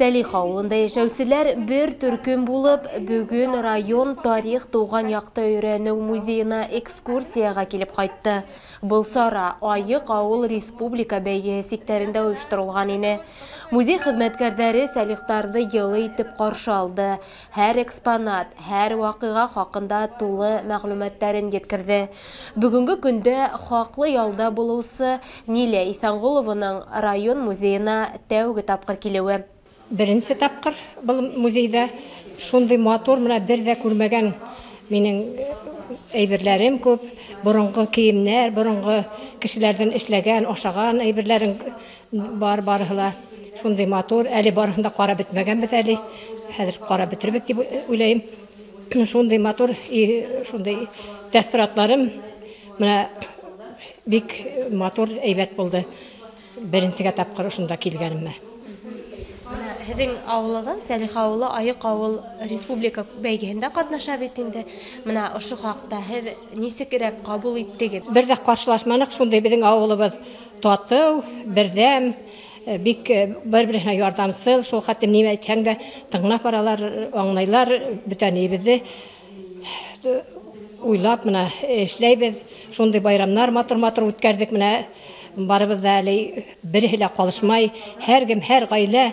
Сәлих ауылында йәшәүселәр бер төркөм булып бөгөн район тарих тыуған яҡты өйрәнеү музейына экскурсияға килеп ҡайтты. Был сара Айыҡ ауыл республика бәйгеһе сиктәрендә ойошторолған ине. Музей хеҙмәткәрҙәре сәлихтарҙы йылы итеп ҡаршы алды. Һәр экспонат, һәр ваҡиға хаҡында тулы мәғлүмәттәрен еткерҙе. Бөгөнгө көндә хаҡлы ялда булыусы Нилә Иҫәнғолованың район музейына тәүге тапҡыр килеүе. Беренсе тапҡыр был музейҙа шундай матур, мына бер ҙә күрмәгән минең әйберләрем күп, боронғо кейемдәр, боронғо кешеләрҙең эшләгән, ашаған әйберләрем бар, барыһы ла шундай матур. Әле барыһын да ҡарап бөтмәгәнбеҙ әле, хәҙер ҡарап бөтөрбөҙ тип уйлайым. Шундай матур, шундай тәьҫоратларым мына бик матур, әйбәт булды. Беренсегә тапҡыр ошонда килгәнемә. Һеҙҙең ауылығыҙ, Сәлих ауылы, Айыҡ ауыл республика бәйгеһендә ҡатнаша бит инде. Мына ошо хаҡта һеҙ нисегерәк ҡабул иттегеҙ? Бер ҙә ҡаршылашманыҡ, шундай беҙҙең ауылыбыҙ татыу, берҙәм, бик бер-береһенә ярҙамсыл, шул хәтлем нимә әйтһәң дә тыңлап баралар, аңлайлар, бөтә небеҙҙе уйлап мына эшләйбеҙ. Шундай байрамнар матур-матур үткәрҙек, мына барыбыҙ ҙа әле береһе лә ҡалышмай, һәр кем, һәр ғаилә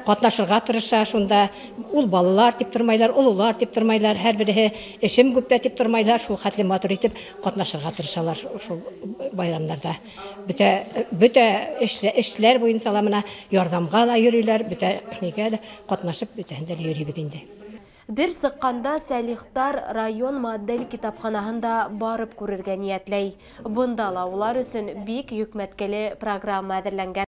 ҡатнашырға тырыша шунда. Ул балалар тип тормайлар, ололар тип тормайлар, һәр береһе эшем күп тә тип тормайлар, шул хәтле матур итеп ҡатнашырға тырышалар шул байрамдарҙа. Бөтә эшләр буйынса ла мына ярҙамға ла йөрөйләр, бөтә нигә лә ҡатнашып бөтәһендә лә йөрөйбөҙ инде. Бер сыҡҡанда сәлихтар район модель китапханаһында барып күрергә ниәтләй. Бында ла улар өсөн бик йөкмәткеле программа әҙерләнгән.